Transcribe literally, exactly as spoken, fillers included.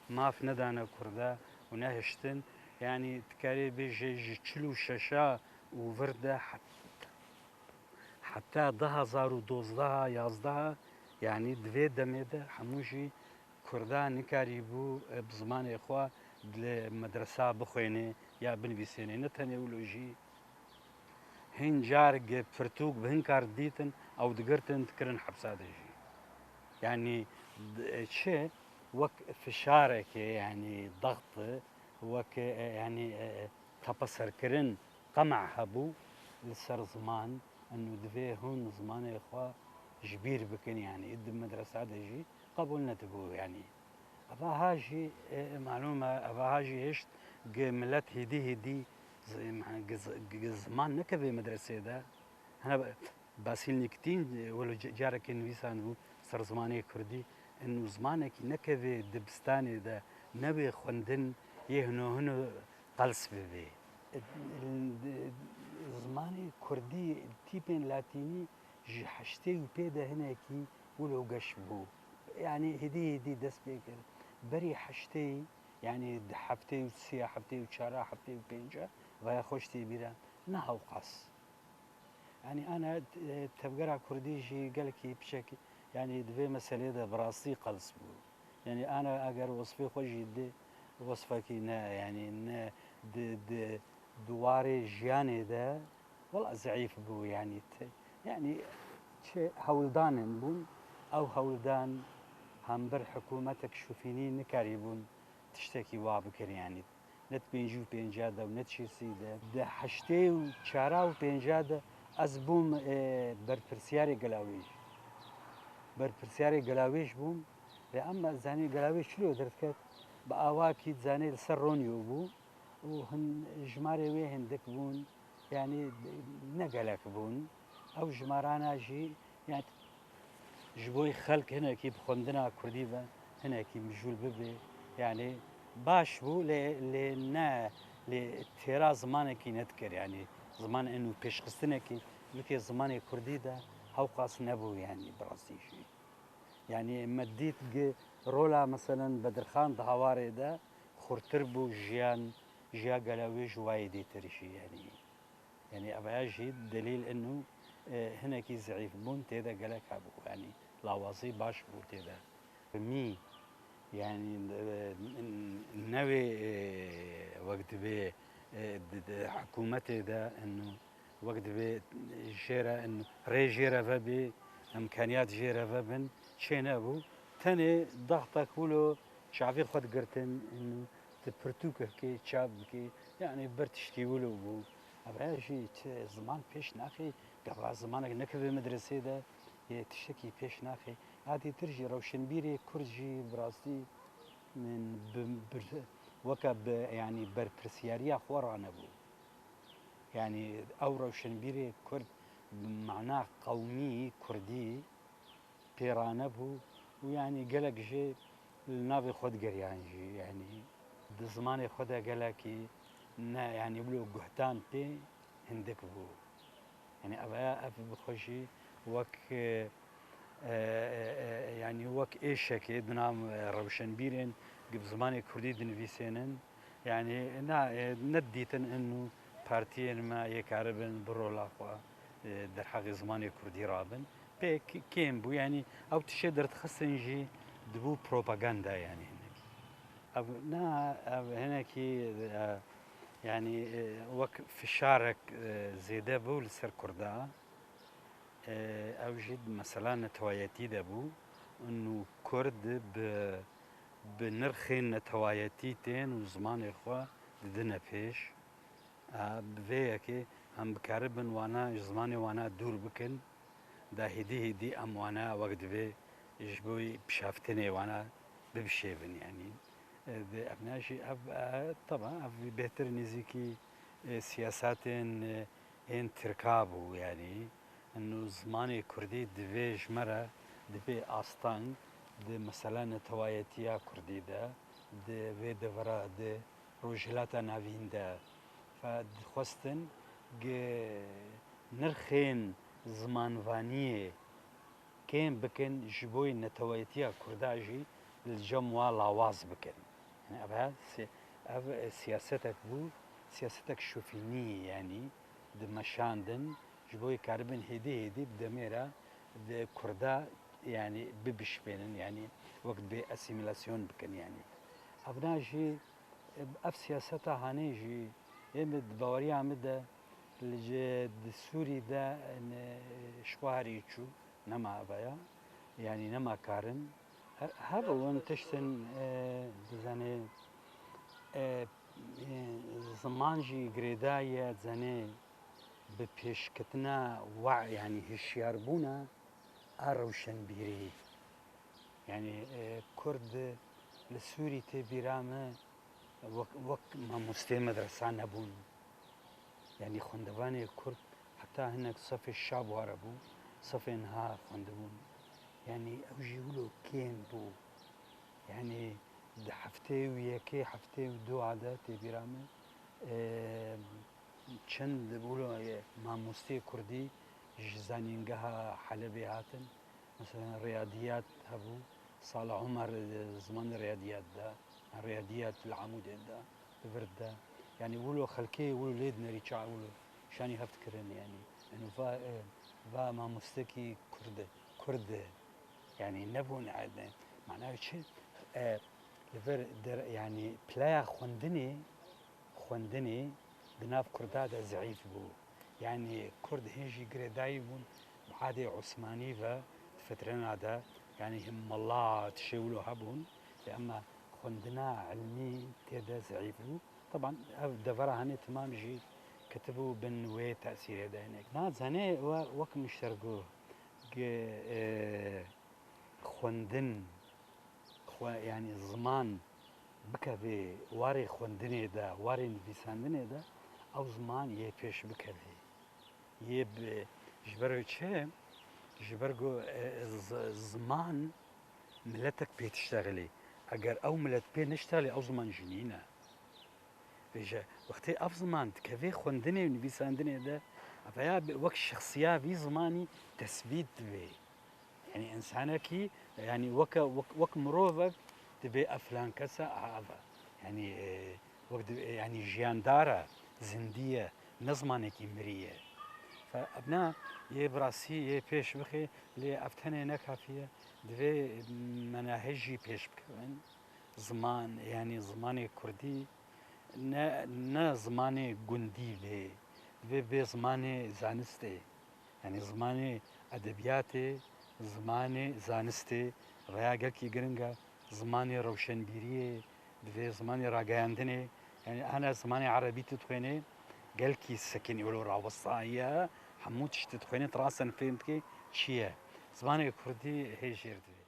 Maf nedane Kurda û nehiştin. Yanî dikarê bêje ji çil û şeşa û vir de het-, heta du hazar û dozdeha, yazdeha, yanî di vê demê de hemû jî Kurda nikarîbû, e, bi zimanê xwe li medresa bixwêne ya binivîsêne. Ne tenê wilo jî, hin car gi pirtûk bi hin kar didîtin, ew digirtin, dikirin hepsa de jî. Yanî, d-, çi, wek fişarekê, yanî, daxt, wek, e, yanî, e, tepeserkirin, qema hebû li ser ziman, eno divê hûn zimanê xwe ji bîr bikin, yanî, di medresa de jî qebûl nedibû, yanî. Evaha jî, e, e, malûm e, evaha jî hişt gi milet hêdî hêdî zi-, gi zi-, gi ziman nekeve medresê de. Hene be-, Basîl Nîkitîn, e, wilo ca-, carekê nivîsandibû ser zimanê kurdî, eno zimanekî nekeve dibistanê de, nebe xwendin, yê hino hino qels bibe. E, zimanê kurdî, tîpên latînî ji heştê û pê de hinekî wilo geş bû. Yanî hêdî hêdî dest pê kir. Berî heştê, yanî di heftê û sê, heftê û çar, heftê û pênc, vaya xweş tê bîra, ne hewqas. Yanî ana, e, tevgera kurdî jî gelekî piçek, yanî di vê meselê de bi rastî qels bû. Yanî ana eger wesfê xwe jî di wesfekî ne, yanî ne di, di, di warê jiyanê de, wela zeîf bû, yanî te-, yanî çi hewldanin bûn, ew hewldan hember hikûmetek şofînî nikarîbûn tiştekî wa bikin, yanî ne di pêncî û pênca de û ne di şêstî de. Di heştê û çara û pênca de ez bûm, e, berpirsiyarê Gelawêj. Berpirsiyarê Gelawêj bûm. Lê em zanî Gelawêj çilo derdiket, bi awakî zanî li ser ronyo bû û hin jimarê wê hindik bûn, yanî ne gelek bûn. Ew jimarana jî, yanî ji bo xelk hinekî bi xwendina kurdî ve hinekî mijûl bibe, yanî baş bû, lê, lê ne, lê têra zimanekî nedikir, yanî ziman eno pêşxistinekî bike zimanê kurdî de hewqas nebû, yanî bi rastî jî. Yanî me dît gi rola, meselen, Bedirxan di hawarê de xurtir bû jiyan, jiya Gelawêj û wayê dîtir jî, yanî. Yanî ev ya jî delîl eno, e, hinekî zeîfbûn tê de gelek hebû, yanî lawazî baş bû tê de. Mî, yanî, e, newê, e, wek divê, e, di, di hikûmetê de eno wek divê jê re, eno rê jê re vebê, îmkaniyat jê re vebin, çê nebû. Tenê daxtek wilo çavê xwe digirtin, eno tu pirtûkekê çap bikî, yanî ber tiştî wilo bû. Ev ya jî ti ziman pêş naxî, gava zimanek nekeve medresê de, yê tiştekî pêş naxî. A dîtir jî rewşenbîrê kurd jî bi rastî, min bi, bi, weke bi, yanî berpirsiyariya xwe ranebû. Yanî ew rewşenbîrê kurd bi mana qewmî, kurdî, pê ranebû û yanî gelek jê li navê xwe digeriyan jî, yanî di zimanê xwe de gelekî ne, yanî wilo guhdan pê hindik bû. Yanî ev, ev bi xwe jî wek, e, e, e, e, yanî wek êşekê di nav, e, rewşenbîrên gi bi zimanê kurdî dinivîsênin, yanî na, e, nedîtin eno partiyên me yê karibin bi rola xwe, e, derheqê zimanê kurdî rabin. Pê k-, kêm bû, yanî ew tiştê derdixistin jî dibû propaganda, yanî hinek. Ev, na, ev hinekî, e, yanî, e, wek fişarek, e, zêde bû li ser kurda. E, ew jî mesela netewayetî de bû. Û kurd bi, bi nirxên netewayetî tên û zimanê xwe didine pêş. A, bi vê yekê em bikaribin wana, ji zimanê wana dûr bikin, da hêdî hêdî em wana wek divê ji bo pişaftinê wana bibişêvin, yanî. E, di evna jî ev, e, teba ev bêhtir nêzîkî, e, siyasatên, e, ên Tirka bû, yanî. Eno zimanê kurdî divê ji me re dibe asteng di mesela netewayetiya kurdî de, di vê devera di Rojhilata Navîn de. Fe dixwestin gi nirxên zimanvaniyê kêm bikin, ji bo neteweyetiya kurda jî li cem wa lawaz bikin. Ev si-, ev, e, siyasetek bû, siyasetek şofînî, yanî dimeşandin, ji bo yê karibin hêdî hêdî bi demê re di Kurda, yanî bibişpênin, yanî wek dibê asîmîlasyon bikin, yanî. Evna jî, e, ev siyaseta hanê jî, ê min di baweriya min de li ji, di Sûrî de, e, ji xwe herî çû, nema ev ya, yanî nema karin. He-, hebe win tiştin, e, dizane, e, e, ziman jî girêdayî ye, dizane bi pêşketina wa-, yanî hişyarbûna a rewşenbîrî. Yanî, e, Kurd li Sûrî tê bîra me wek, wek mamosteyê medresa nebûn. Yanî xwendevanê Kurd heta hinek sefê şa ware bû, sefê niha xwendibûn. Yanî ew jî wilo kêm bû. Yanî di heftê û yekê, heftê û du de tê bîra min, e, çend wilo, e, mamosteyê Kurdî ji zanîngeha Helebê hatin. Mesela riyadiyat hebû, Salih Omer, e, zimanê riyadiyat da, riyadiyat li Amûdê da, li vir da. Yanî wilo xelkê wilo lê dinerî çawa wilo şanî hev dikirin, yanî. Eno va, e, va mamostekî Kurd e, Kurd e. Yanî nebûn, e, ne, mana çi? E, li vir der, yanî pileya xwendinê, xwendinê di nav Kurda de zeîf bû. Yanî Kurd hê jî girêdayî bûn bi adê Osmanî ve, di fitrena de, yanî him mela tişê wilo hebûn, lê ema xwendina ilmî tê de zeîf bû. Teban ev devera hanê temam jî ketibû bin wê tesîrê de hinek. Na zanê we wek min ji te re got, gi, e, xwendin, xwe, yanî ziman bikevê warê xwendinê de, warê nivîsandinê de, ew ziman yê pêş bikevê. Yê bi, ji ber çi? Ji ber ku, e, z-, ziman miletek pê diştexilê. Eger ew milet pê neştexilê, ew ziman jî nîne. Vêje, wextê ev ziman dikevê xwendinê û nivîsandinê de, ev ya bi-, wek şexsiya vî zimanî tesbît dibê. Yanî însanekî, yanî weke, wek, wek mirovek dibê ev filan kes e, a, ev e. Yanî, e, wek dibê, yanî jiyandar e, zindî ye, ne zimanekî mirî ye. Fe, evna yê bi rastî yê pêş bixê, lê ev tenê ne kafî ye. Divê menahij jî pêş bikevin. Ziman, yanî zimanê kurdî ne, ne zimanê gundî bê. Divê bê zimanê zanistê. Yanî zimanê edebiyatê, zimanê zanistê, raya gelkî giring e, zimanê rewşenbîriyê, divê zimanê rageyandinê, yanî hene zimanê erebî tu dixwênê, gelkî sekinî wilo rawestayî ye, hemû tişt tu dixwênê, tu rasten fêm dikê çi ye. Zimanê kurdî hê jêr divê.